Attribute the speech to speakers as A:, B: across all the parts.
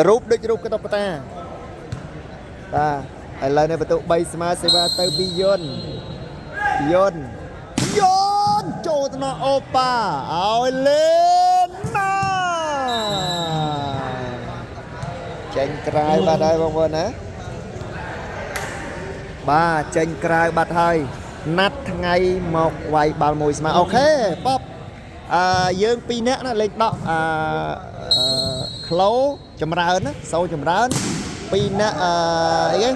A: រូបដូចរូបកតុកតាបាទឥឡូវនេះបន្ទុក3ស្មើសេវាទៅពីយុនយុនយុនចូលទៅដល់អូប៉ាឲ្យលេនណាចេញក្រៅបាត់ហើយបងប្អូនណាបាទចេញក្រៅបាត់ហើយណាត់ថ្ងៃមកវាយបាល់មួយស្មើអូខេប៉បអឺយើងពីរនាក់ណាលេខដកអឺអឺក្លូចម្រើនណាសូចម្រើនពីរនាក់អឺអីគេ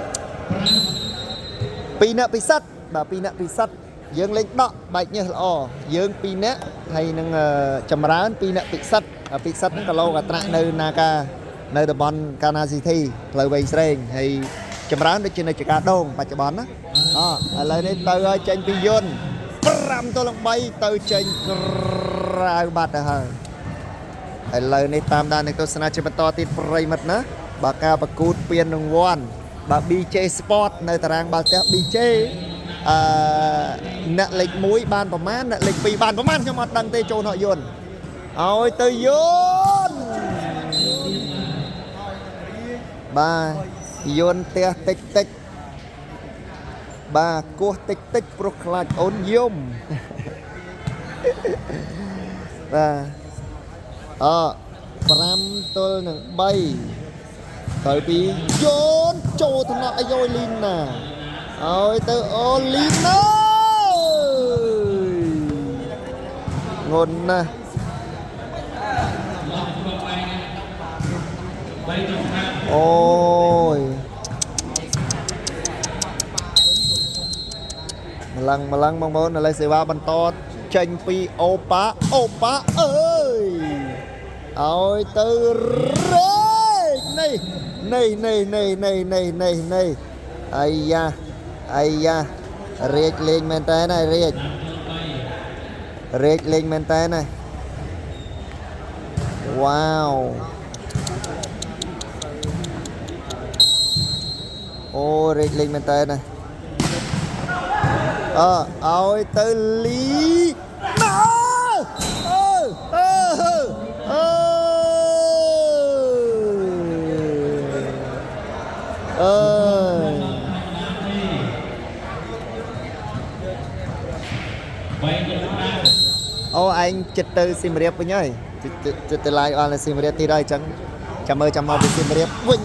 A: ពីរនាក់ពិសិដ្ឋបាទពីរនាក់ពិសិដ្ឋយើងលេខដកបែកញើសល្អយើងពីរនាក់ហើយនឹងចម្រើនពីរនាក់ពិសិដ្ឋពិសិដ្ឋហ្នឹងគីឡូកត្រាក់នៅនាការនៅតំបន់កាណាស៊ីធីផ្លូវវែងស្រេងហើយចម្រើនដូចជានៅចកាដងបច្ចុប្បន្នណាអឥឡូវនេះទៅឲ្យចេញពីយន្ត5ទល់នឹង3ទៅចេញក្រៅបាត់ទៅហើយឥឡូវនេះតាមដាននឹងទស្សនាជាបន្តទៀតប្រិយមិត្តណាបាទការប្រកួតពានរង្វាន់បាទ BJ Sport នៅតារាងបាល់ទះ BJ អឺអ្នកលេខ1បានប្រមាណអ្នកលេខ2បានប្រមាណខ្ញុំអត់ដឹងទេចូលហក់យន្តឲ្យទៅយន្តបាទយន្តផ្ទះតិចតិចបាទគោះតិចតិចព្រោះខ្លាចអូនយំបាទអ5ទល់នឹង3ទៅពីយន្តចូលថ្នាក់អាយយលីណាឲ្យទៅអូលីណាងន់ណាស់អូយម្លឹងម្លឹងបងប្អូនឥឡូវសេវាបន្តចេញពីអូប៉ាអូប៉ាអើយឲ្យទៅរេនេះនេះនេះនេះនេះនេះនេះនេះអាយ៉ាអាយ៉ារាជលេងមែនតើណារាជរាជលេងមែនតើណាវ៉ាវអូរាជលេងមែនតើណាអើឲ្យទៅលីណាអើអើអើអើអូឯងចិត្តទៅសៀមរាបវិញហើយចិត្តទៅឡាយអស់នៅសៀមរាបទៀតហើយអញ្ចឹងចាំមើលចាំមកពីសៀមរាបវិញ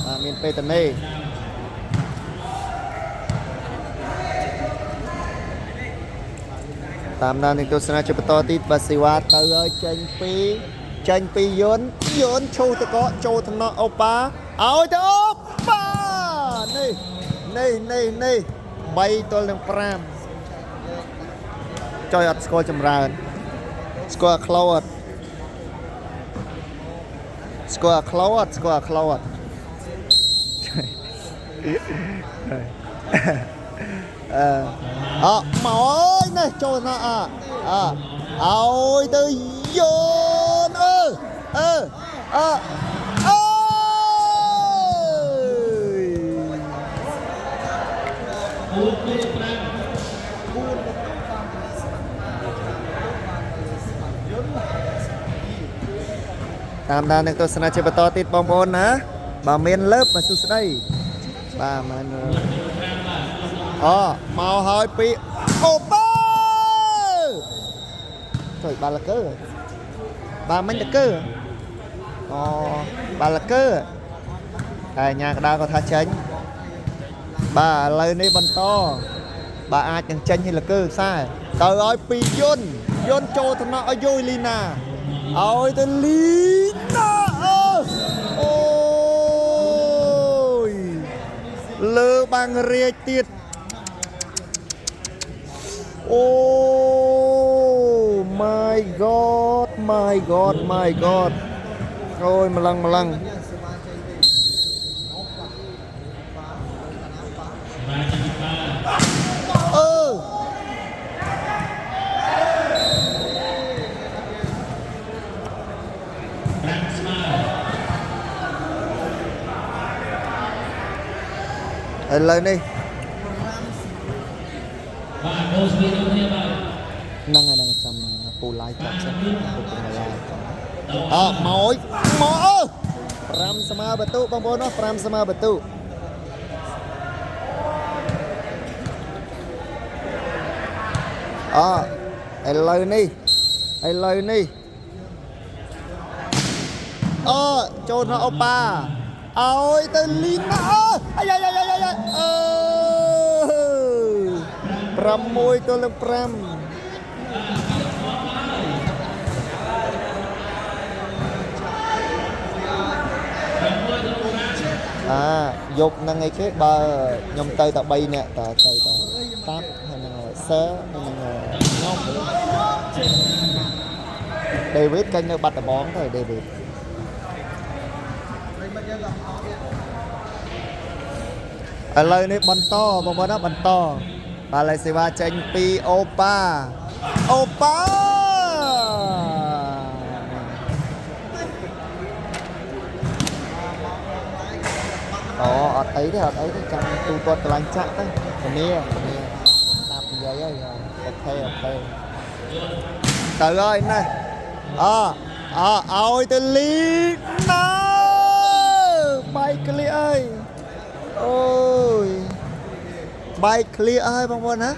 A: បាទមានពេលតនេតាមដាននឹងទស្សនាជាបន្តទៀតបាទសេវាទៅឲ្យចេញពីចេញពីយន្តយន្តឈូសតកចូលថ្នាក់អូប៉ាឲ្យទៅអូប៉ានេះនេះនេះនេះ3ទល់នឹង5ចុយអត់ស្គាល់ចម្រើនស្គាល់អាក្លោអត់ស្គាល់អាក្លោអត់ស្គាល់អាក្លោអត់អឺអមកអើយនេះចូលណាអអឲ្យទៅយន្តអឺអឺអឺអើយតាមដាននឹងទស្សនាជាបន្តទៀតបងប្អូនណាបើមានលើបមកសួស្តីបាទមិនអមកហើយពីអូប៉ាជួយបាល់កើបាទមិញតកើអូបាល់កើតែញ៉ាកដាលក៏ថាចេញបាទឥឡូវនេះបន្តបាទអាចនឹងចេញឲ្យលកើខ្សែទៅឲ្យពីយន្តយន្តចូលថ្នាក់ឲ្យយយលីណាឲ្យទៅលីណាអើអូយលើបាំងរាជទៀតអូ my god my god my god អូយម្លឹងម្លឹងអឺឥឡូវនេះ
B: បាទដូរស្វីដូចគ្នាបាទ
A: ហ្នឹងហើយហ្នឹងចាំពូឡាយចាប់សិនពូពូឡាយចាំអមកអើយមកអើ 5ស្មើបន្ទុបងប្អូនណា5ស្មើបន្ទុអឥឡូវនេះឥឡូវនេះអូចូលនៅអូប៉ាឲ្យទៅលីណាអាយ៉ាយ៉ាយ៉ាយ៉ាអឺ6ទល់នឹង5អាយប់ហ្នឹងអីគេបើខ្ញុំទៅតែ3នាក់តើទៅតែតាប់ហើយនឹងសើហើយនឹងខ្ញុំដេវីតកាញ់នៅបាត់ដំបងទៅដេវីតឥឡូវនេះបន្តបងប្អូនណាបន្តបាទឡៃសេវាចេញពីអូប៉ាអូប៉ាអូអត់អីទេអត់អីទេចាំទូទាត់កន្លែងចាក់ទៅធានាធានាតាប់និយាយហើយ OK OK ទៅហើយណែអអឲ្យទៅលីណាបែកក្លៀអើយអូយបែកក្លៀហើយបងប្អូនណា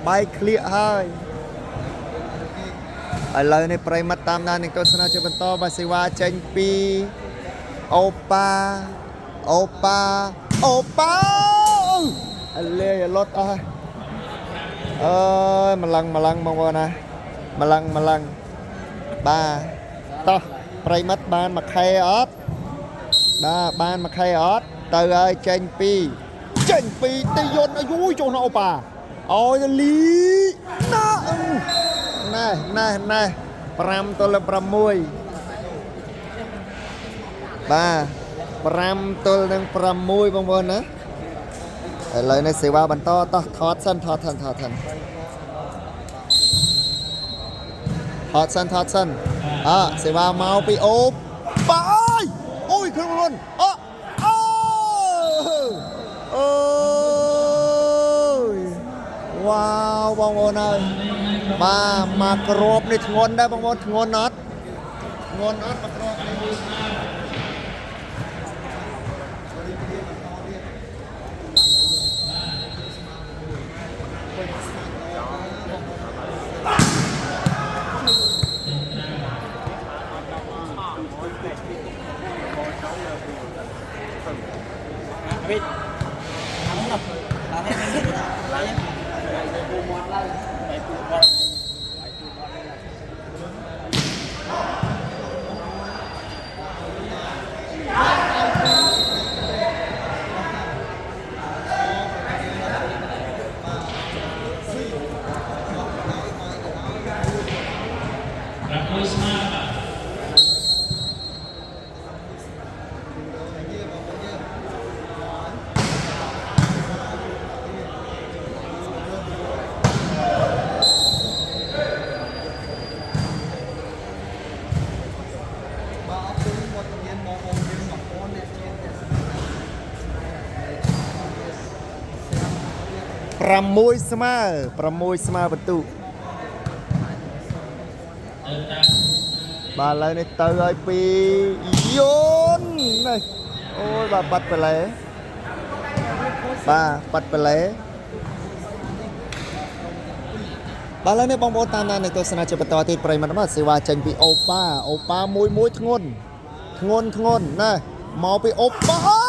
A: បែកក្លៀហើយឥឡូវនេះប្រិមត្តតាមដាននឹងទស្សនាជាបន្តបាទសេវាចេញពីអូប៉ាអូប៉ាអូប៉ាអលេលត់អស់ហើយអើយម្លឹងម្លឹងបងប្អូនណាម្លឹងម្លឹងបាទតោះប្រិមត្តបានមួយខែអត់បាទបានមួយខែអត់ទៅហើយចេញពីចេញពីទីយន្តអាយូយចូលនៅអូប៉ាអើយលីណាអឺណែណែណែ5ទល់នឹង6បាទ5ទល់នឹង6បងប្អូនណាឥឡូវនេះសេវាបន្តតោះថតសិនថតសិនថតសិនថតសិនថតសិនអើសេវាមកពីអូប៉ាអើយអូយខ្លួនខ្លួនអអូអូយវ៉ាវបងប្អូនអើយបាទមកក្របនេះធ្ងន់ដែរបងប្អូនធ្ងន់អត់ធ្ងន់អត់មកក្របនេះ
B: 6ស្មើបាទ
C: បើអត់គឺវត្តមានបងប្អូនយើង1000អ្នកជាងតែ
A: 6ស្មើ6ស្មើបន្ទុ
B: ទៅតាម
A: បាទឥឡូវនេះទៅហើយពីយន្តនេះអូយបាទបាត់ប្លែបាទបាត់ប្លែបាទឥឡូវនេះបងប្អូនតាមដាននៅទស្សនាជាបន្តទៀតប្រិយមិត្តបាទសេវាចេញពីអូប៉ាអូប៉ាមួយមួយធ្ងន់ធ្ងន់ធ្ងន់ណាមកពីអូប៉ាអូ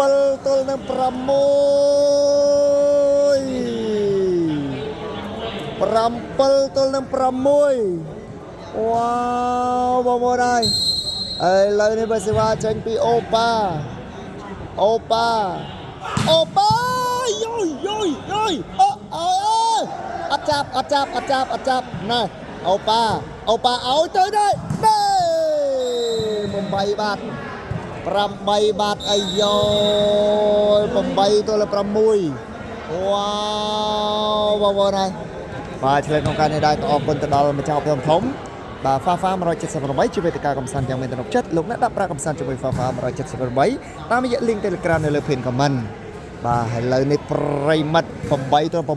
A: 7ទល់នឹង6 7ទល់នឹង6វ៉ាវបងប្អូនហើយឥឡូវនេះបើសេវាចេញពីអូប៉ាអូប៉ាអូប៉ាយយយយយអូអើយអត់ចាប់អត់ចាប់អត់ចាប់អត់ចាប់ណែអូប៉ាអូប៉ាឲ្យទៅដែរដេ8បាទ8បាទអាយ៉យ8ទល់6វ៉ាវបងប្អូនហើយបាទឆ្លើយក្នុងការនេះដែរក៏អរគុណទៅដល់ម្ចាស់ឧបត្ថម្ភបាទ Fafa 178ជាវេទិកាកំសាន្តយ៉ាងមានទំនុកចិត្តលោកអ្នកដាក់ប្រាក់កំសាន្តជាមួយ Fafa 178តាមរយៈ link Telegram នៅលើ pin comment បាទឥឡូវនេះប្រិមិត្ត8ទល់6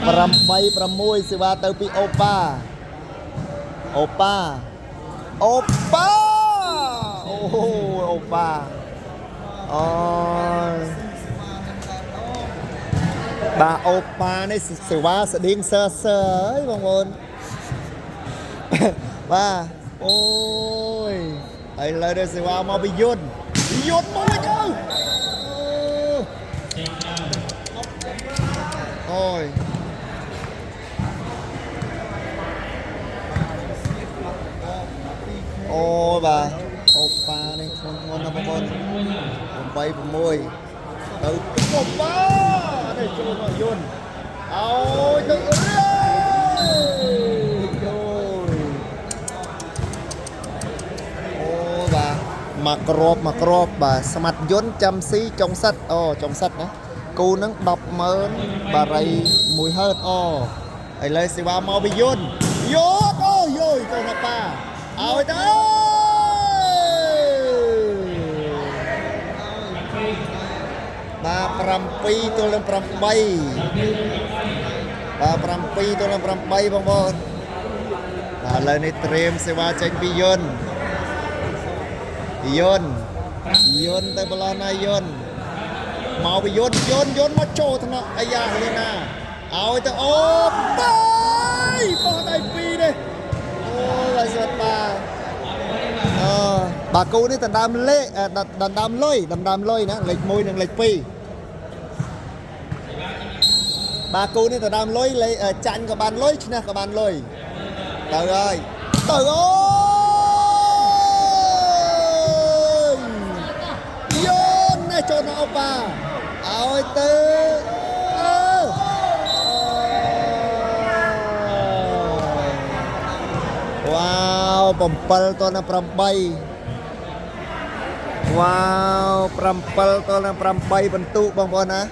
A: 8 6សេវាទៅពីអូប៉ាអូប៉ាអូប៉ាអូអូប៉ាអូយបាទអូប៉ានេះសេវាស្តៀងសើសើអើយបងប្អូនបាទអូយឥឡូវនេះសេវាមកពីយុនយុនមកវិញទៅ
B: ចេញក្រៅ
A: អូយអូបាទអូប៉ានេះធ្ងន់ធ្ងរណាស់បងប្អូន
B: 6បាទ
A: 8 6ទៅអូប៉ានេះចូលមកយន្តអោយទៅរឿយចូលអូបាទមកក្របមកក្របបាទស្មាត់យន្តចាំស៊ីចុងសិតអូចុងសិតណាគូនឹង100000បារី1ហឺតអូឥឡូវសេវាមកពីយន្តយន្តអូយយចូលណាប៉ាឲ្យទៅ បាទ7ទល់នឹង8បាទ7ទល់នឹង8បងប្អូនបាទឥឡូវនេះត្រៀមសេវាចេញពីយន្តយន្តយន្តទៅបឡោះណាយន្តមកពីយន្តយន្តយន្តមកចូលថ្នាក់អាយ៉ាលីណាឲ្យទៅអូបាយបោះដៃពីរនេះអូបាទសុទ្ធបាទអឺបាទគូនេះដណ្ដើមលេខដណ្ដើមលុយដណ្ដើមលុយណាលេខ1និងលេខ2 បាទគូនេះទៅដើមលុយលេចាញ់ក៏បានលុយឈ្នះក៏បានលុយទៅហើយទៅអូយយោននេះចូលដល់អូប៉ាឲ្យទៅអឺវ៉ាវ7ទល់នឹង8វ៉ាវ7ទល់នឹង8បន្ទុកបងប្អូនណា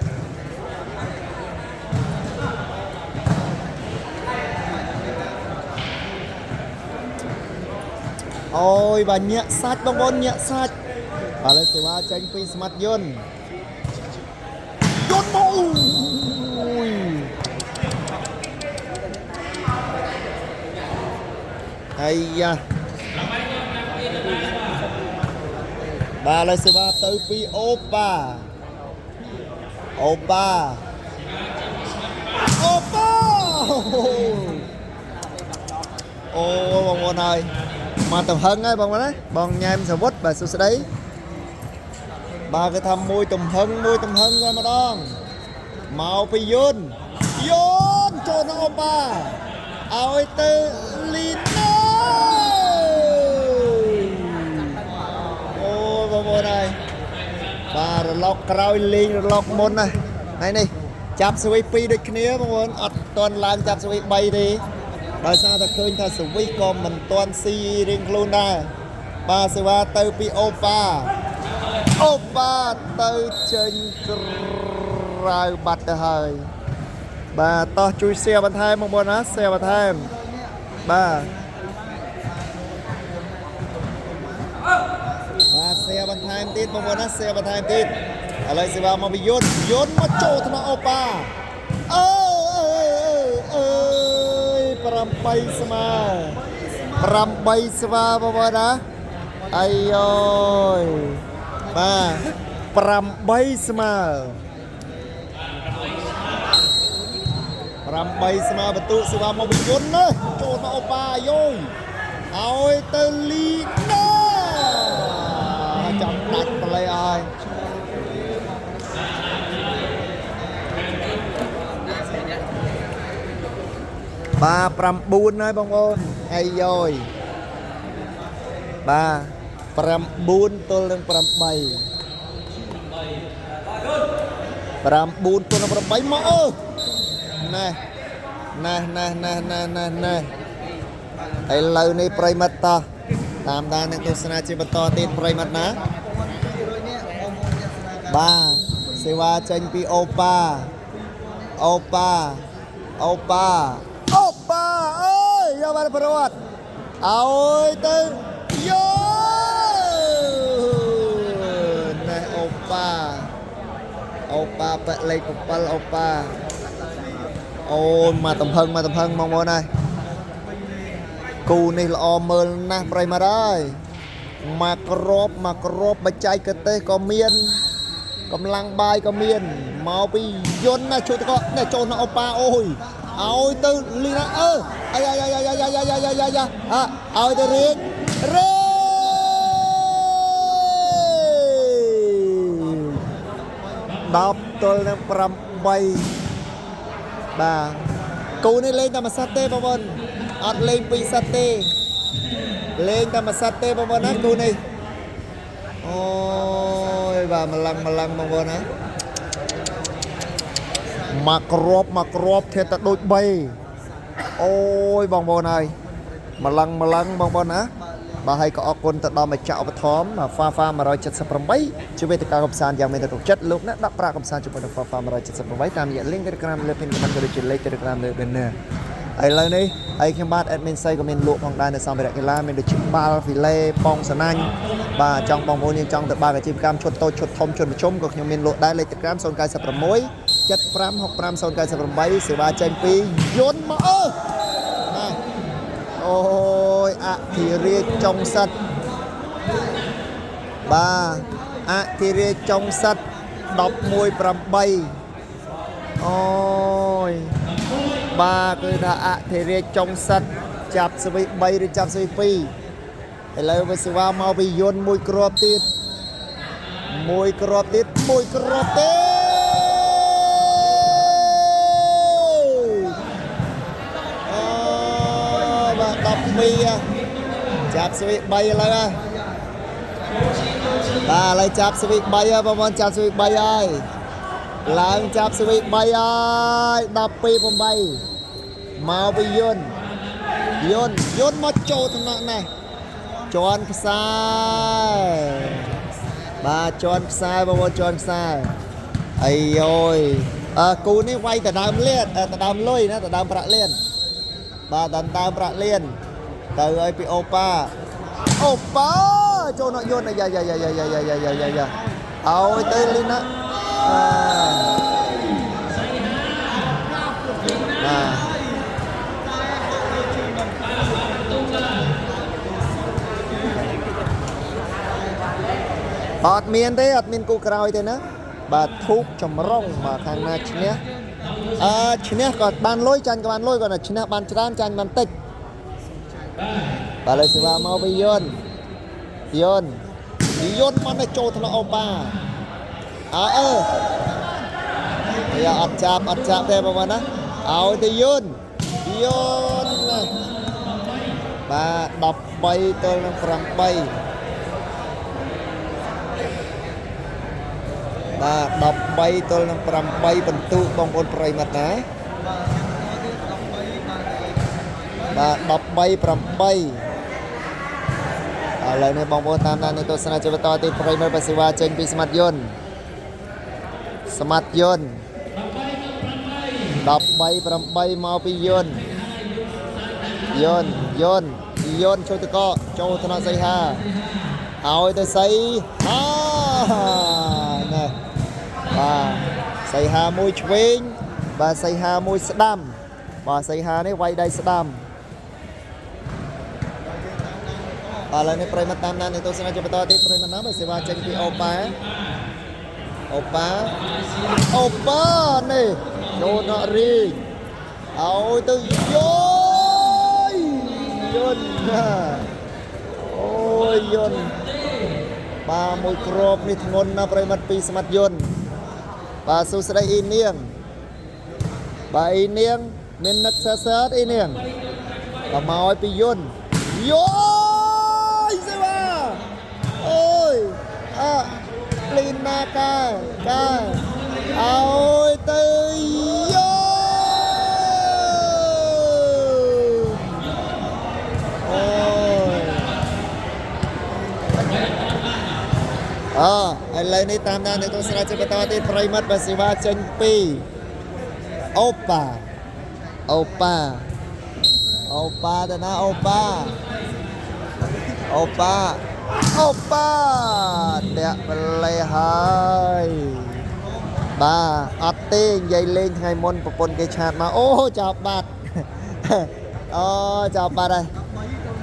A: អូយបាទញាក់សាច់បងប្អូនញាក់សាច់បាទឥឡូវសេវាចេញពីស្មាត់យន្តយន្តមកអូយអាយ៉ាបាទឥឡូវសេវាទៅពីអូប៉ាអូប៉ាអូប៉ាអូបងប្អូនហើយ មកទំហឹងហើយបងប្អូនណាបងញ៉ែមសវុតបាទសួស្តីបាទគឺថាមួយទំហឹងមួយទំហឹងតែម្ដងមកពីយន្តយន្តចូលដល់អូប៉ាឲ្យទៅលីណាអូបងប្អូនហើយបាទរលកក្រោយលេងរលកមុនណាថ្ងៃនេះចាប់ស្វី2ដូចគ្នាបងប្អូនអត់ទាន់ឡើងចាប់ស្វី3ទេដោយសារតែឃើញថាស្វីក៏មិនទាន់ស៊ីរៀងខ្លួនដែរបាទសេវាទៅពីអូប៉ាអូប៉ាទៅចេញក្រៅបាត់ទៅហើយបាទតោះជួយ share បន្ថែមបងប្អូនណា share បន្ថែមបាទបាទ share បន្ថែមទៀតបងប្អូនណា share បន្ថែមទៀតឥឡូវសេវាមកពីយន្តយន្តមកចូលថ្នាក់អូប៉ាអើអើអើ8ស្មើ8ស្មើបងប្អូនណាអាយយបាទ8ស្មើ8ស្មើបន្ទុសេវាមកពីយន្តណាចូលមកអូប៉ាយយឲ្យទៅលីណាចាំដាច់ប្លៃអើយបាទ9ហើយបងប្អូនអាយយបាទ9ទល់នឹង8 9ទល់នឹង8មកអើណែណែណែណែណែណែណែឥឡូវនេះប្រិមត្តតោះតាមដាននឹងទស្សនាជាបន្តទៀតប្រិមត្តណា
C: 1200នាក់បងប្អូនអ្នកស្នាការ
A: បាទសេវាចេញពីអូប៉ាអូប៉ាអូប៉ាអូប៉ាអើយយកបានប្រវត្តិឲ្យទៅយោណែអូប៉ាអូប៉ាប៉លេខ7អូប៉ា អូនមកតំហឹងមកតំហឹងបងប្អូនហើយគូនេះល្អមើលណាស់ប្រិមត្តហើយមកក្របមកក្របបច្ចេកទេសក៏មានកម្លាំងបាយក៏មានមកពីយន្តណាជួយតកនេះចូលនៅអូប៉ាអូយឲ្យទៅលីណាអើអាយ៉ាយ៉ាយ៉ាយ៉ាយ៉ាយ៉ាយ៉ាយ៉ាយ៉ាអើឲ្យទៅរៀងរេ10ទល់នឹង8បាទគូនេះលេងតែមួយសិតទេបងប្អូនអត់លេងពីរសិតទេលេងតែមួយសិតទេបងប្អូនណាគូនេះអូយបាទម្លឹងម្លឹងបងប្អូនណាមកក្របមកក្របធាតតែដូច3អូយបងប្អូនហើយម្លឹងម្លឹងបងប្អូនណាបាទហើយក៏អរគុណទៅដល់ម្ចាស់ឧបត្ថម្ភ Fafa 178ជាវេទិកាកម្សាន្តយ៉ាងមានទឹកចិត្តលោកអ្នកដាក់ប្រាក់កម្សាន្តជាមួយនឹង Fafa 178តាមរយៈ link Telegram លើ pin comment ក៏ដូចជាលេខ Telegram លើ banner ឥឡូវនេះហើយខ្ញុំបាទ admin សីក៏មានលក់ផងដែរនៅសម្ភារៈកីឡាមានដូចជាបាល់ហ្វីឡេប៉ងសណាញ់បាទចង់បងប្អូនយើងចង់ទៅបើកអាជីវកម្មឈុតតូចឈុតធំឈុតមធ្យមក៏ខ្ញុំមានលក់ដែរលេខ Telegram 096 7565 098សេវាចេញពីយន្តមកអើណាអូយអធិរាជចុងសិតបាទអធិរាជចុងសិត11 8អូយបាទគឺថាអធិរាជចុងសិតចាប់ស្វី3ឬចាប់ស្វី2ឥឡូវវិសេវាមកពីយន្តមួយគ្រាប់ទៀតមួយគ្រាប់ទៀតមួយគ្រាប់ទេអូបាទ12ចាប់ស្វី3ឥឡូវហើយបាទឥឡូវចាប់ស្វី3ហើយបងប្អូនចាប់ស្វី3ហើយឡើងចាប់ស្វី3ហើយ12 8មកពីយន្តយន្តយន្តមកចូលថ្នាក់នេះជន់ខ្សែបាទជន់ខ្សែបងប្អូនជន់ខ្សែអីយយអើគូនេះវាយដដើមលៀនដដើមលុយណាដដើមប្រាក់លៀនបាទដដើមប្រាក់លៀនទៅឲ្យពីអូប៉ាអូប៉ាចូលនៅយន្តយ៉ាយ៉ាយ៉ាយ៉ាយ៉ាយ៉ាយ៉ាយ៉ាយ៉ាឲ្យទៅលីណាបាទអត់មានទេអត់មានគូក្រោយទេណាបាទធូបចម្រុងបាទខាងណាឈ្នះអឺឈ្នះក៏បានលុយចាញ់ក៏បានលុយគាត់ថាឈ្នះបានច្រើនចាញ់បានតិចបាទឥឡូវសេវាមកពីយន្តយន្តយន្តមកនៅចូលថ្នាក់អូប៉ាអើអើយ៉ាអត់ចាប់អត់ចាប់ទេបងប្អូនណាឲ្យទៅយន្តយន្តណាបាទ13ទល់នឹង8បាទ13ទល់នឹង8បន្ទុកបងប្អូនប្រិយមិត្តណាបាទ13 8ឥឡូវនេះបងប្អូនតាមដាននៅទស្សនាជីវតទីប្រិយមិត្តបសិវាចេញពីស្មាត់យន្តស្មាត់យន្ត13 8មកពីយន្តយន្តយន្តយន្តជួយតកចូលថ្នាក់សីហាឲ្យទៅសីហាណែបាទសីហាមួយឆ្វេងបាទសីហាមួយស្ដាំបាទសីហានេះវាយដៃស្ដាំបាទឥឡូវនេះប្រិមត្តតាមដាននៅទស្សនាជាបន្តទៀតប្រិមត្តណាបើសេវាចេញពីអូប៉ាអូប៉ាអូប៉ានេះចូលដល់រីងឲ្យទៅយយយន្តណាអូយយន្តបាទមួយគ្រាប់នេះធ្ងន់ណាស់ប្រិមត្តពីស្មាត់យន្តបាទសួស្តីអ៊ីនាងបាទអ៊ីនាងមាននឹកសើសើអ៊ីនាងបាទមកឲ្យពីយន្តយយសេវាអូយអើលីណាកាកាឲ្យទៅយអូយអឥឡូវនេះតាមដាននៅទស្សនាជាបន្តទៀតប្រិមិត្តបើសេវាចេញពីអូប៉ាអូប៉ាអូប៉ាទៅណាអូប៉ាអូប៉ាអូប៉ាតាក់ប្លេហើយ បាទអត់ទេនិយាយលេងថ្ងៃមុនប្រពន្ធគេ chat មកអូចាប់បាត់ អូចាប់បាត់ហើយ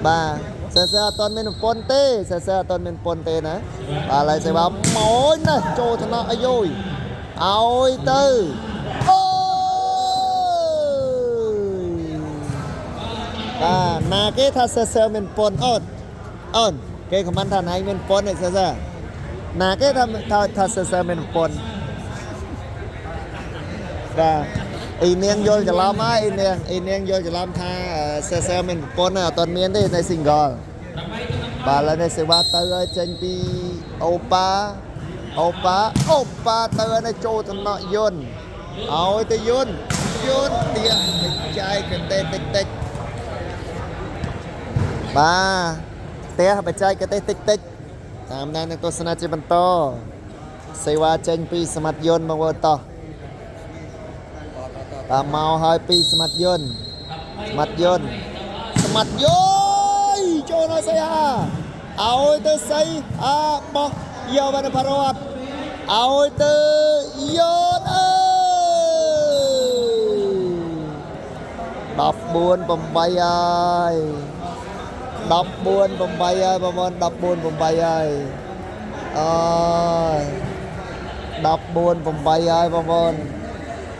A: បាទសើសើអត់ទាន់មានប្រពន្ធទេសើសើអត់ទាន់មានប្រពន្ធទេណាបាទឥឡូវសេវាមកណាចូលថ្នាក់អាយយឲ្យទៅអូយបាទណាគេថាសើសើមានប្រពន្ធអូនអូនគេខមមិនថាណៃមានប្រពន្ធទេសើសើណាគេថាថាថាសើសើមានប្រពន្ធ បាទអ៊ីនាងយល់ច្រឡំហើយអ៊ីនាងអ៊ីនាងយល់ច្រឡំថាសែសែមានប្រពន្ធហើយអត់ទាន់មានទេនៅ single បាទឥឡូវនេះសេវាទៅហើយចេញពីអូប៉ាអូប៉ាអូប៉ាទៅហើយនៅចូលតំណក់យន្តឲ្យទៅយន្តយន្តទៀកបច្ចាយកទេសតិចតិចបាទផ្ទះបច្ចាយកទេសតិចតិចតាមដាននឹងទស្សនាជាបន្តសេវាចេញពីសមត្ថយន្តបងប្អូនតោះ បាទមកហើយពីសមត្ថយន្តសមត្ថយន្តសមត្ថយន្តចូលដល់សៃហាឲ្យទៅសៃអាបោះយកបានផារត់ឲ្យទៅយន្តអើយ14 8ហើយ14 8ហើយបងប្អូន14 8ហើយអើយ14 8ហើយបងប្អូន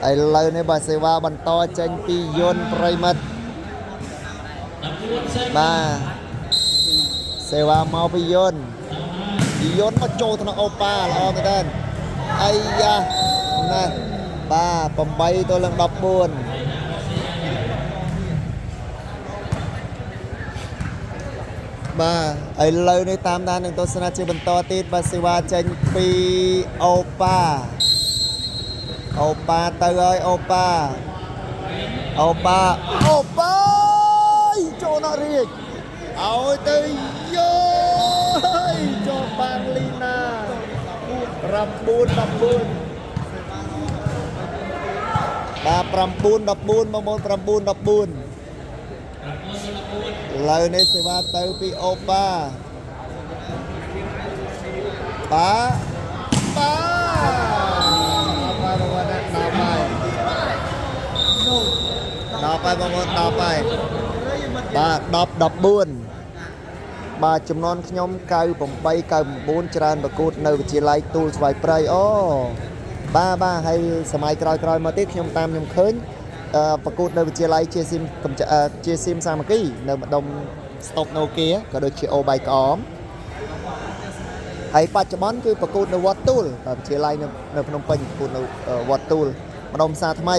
A: ឥឡូវនេះបាទសេវាបន្តចេញពីយន្តប្រិមិត្តបាទសេវាមកពីយន្តយន្តមកចូលក្នុងអូប៉ាល្អមែនតើអាយ៉ាណែបាទ8ទល់នឹង14បាទឥឡូវនេះតាមដាននឹងទស្សនាជាបន្តទៀតបាទសេវាចេញពីអូប៉ា អូប៉ាទៅហើយអូប៉ាអូប៉ាអូប៉ាចូលណក់រាជឲ្យទៅយយចូលបាងលីណា9 14បាទ9 14បងប្អូន9 14ឥឡូវនេះសេវាទៅពីអូប៉ាប៉ាប៉ា ដល់ហើយបងប្អូនណាដល់ហើយដល់ហើយបងប្អូនដល់ហើយបាទ10 14បាទចំនួនខ្ញុំ98 99ច្រើនប្រកួតនៅវិទ្យាល័យទូលស្វាយព្រៃអូបាទបាទហើយសម័យក្រោយក្រោយមកទៀតខ្ញុំតាមខ្ញុំឃើញអឺប្រកួតនៅវិទ្យាល័យជាស៊ីមកំចជាស៊ីមសាមគ្គីនៅម្ដុំស្តុបណូគៀក៏ដូចជាអូបៃក្អម ហើយបច្ចុប្បន្នគឺប្រកួតនៅវត្តទូលបាទវិទ្យាល័យនៅនៅភ្នំពេញប្រកួតនៅវត្តទូលម្ដុំផ្សារថ្មី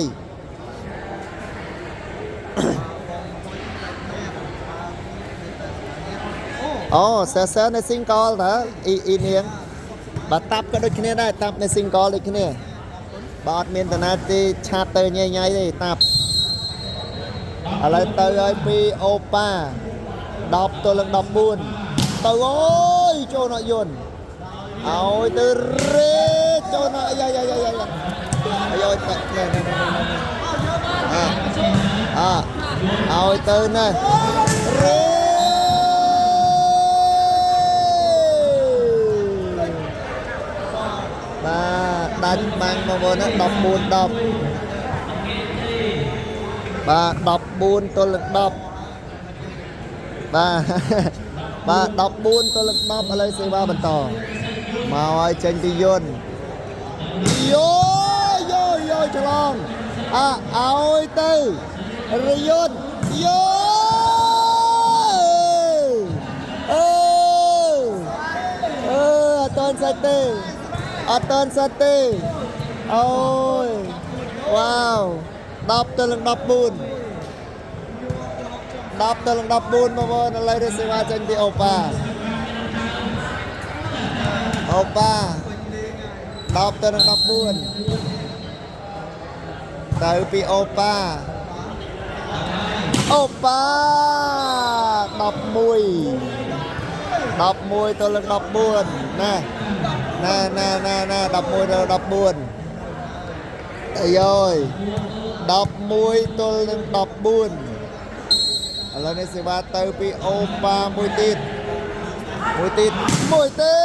A: អូសើសើនៅស៊ីងកលតើអ៊ីអ៊ីនាងបាទតាប់ក៏ដូចគ្នាដែរតាប់នៅស៊ីងកលដូចគ្នាបាទអត់មានតាណាទេឆាតទៅញ៉ៃញ៉ៃទេតាប់ឥឡូវទៅហើយពីអូប៉ា10ទល់នឹង14ទៅអូយចូលណក់យន្ត ឲ្យទៅរេចូលណក់យ៉ាយ៉ាយ៉ាយ៉ាអាយទៅណែណែណែណែអាឲ្យទៅណែរេបាទដាច់បាំងបងប្អូនណា14 10បាទ14ទល់នឹង10បាទបាទ14ទល់នឹង10ឥឡូវសេវាបន្តមកឲ្យចេញពីយន្តយោយោយោច្លងអឲ្យទៅរយន្តយោអឺអឺអត់តន់សាច់ទេអត់តន់សាច់ទេអូយវ៉ាវ10ទល់នឹង14 10ទល់នឹង14បងប្អូនឥឡូវនេះសេវាចេញពីអូប៉ាអូប៉ា10ទៅនឹង14ទៅពីអូប៉ាអូប៉ា11 11ទល់នឹង14ណែណែណែណែណែ11ទល់14អាយយ11ទល់នឹង14ឥឡូវនេះសេវាទៅពីអូប៉ាមួយទៀតមួយទៀតមួយទេ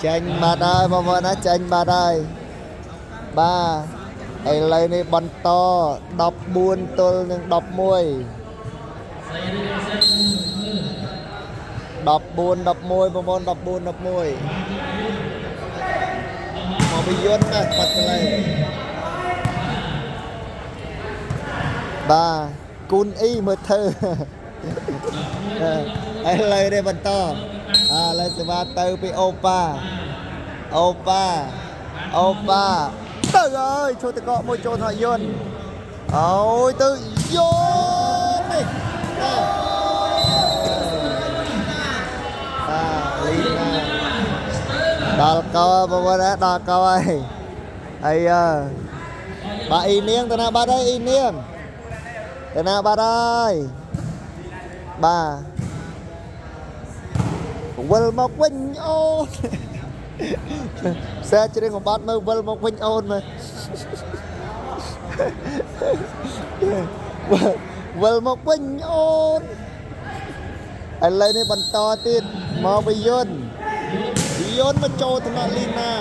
A: ចាញ់បាត់ហើយបងប្អូនណាចាញ់បាត់ហើយបាទឥឡូវនេះបន្ត14ទល់នឹង11 14 11បងប្អូន14 11មកពីយន្តណាបាត់កន្លែងបាទគូនអ៊ីមើលធ្វើ ឥឡូវនេះបន្តឥឡូវសេវាទៅពីអូប៉ាអូប៉ាអូប៉ាទៅអើយជួយតកមួយចូលថ្នាក់យន្តអូយទៅយន្តនេះបាទលីណាដល់កោបងប្អូនណាដល់កោហើយហើយអើបាទអ៊ីនាងទៅណាបាត់ហើយអ៊ីនាងទៅណាបាត់ហើយបាទវិលមកវិញអូន សែច្រៀងកំបាត់មើលវិលមកវិញអូនមើលវិលមកវិញអូនឥឡូវនេះបន្តទៀតមកពីយន្តយន្តមកចូលថ្នាក់លីណា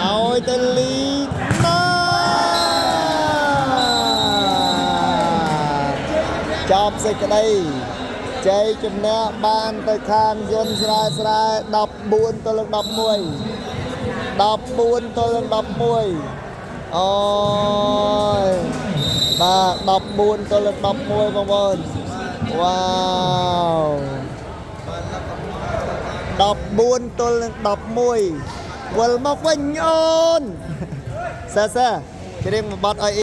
A: ឲ្យទៅលីណាចប់សេចក្តីជ័យជំនះបានទៅខាងយន្តស្រែស្រែ14ទល់នឹង11 14ទល់នឹង11អូយបាទ14ទល់នឹង11បងប្អូនវ៉ាវ14ទល់នឹង11វិលមកវិញអូនសាសាច្រៀងមួយបទឲ្យ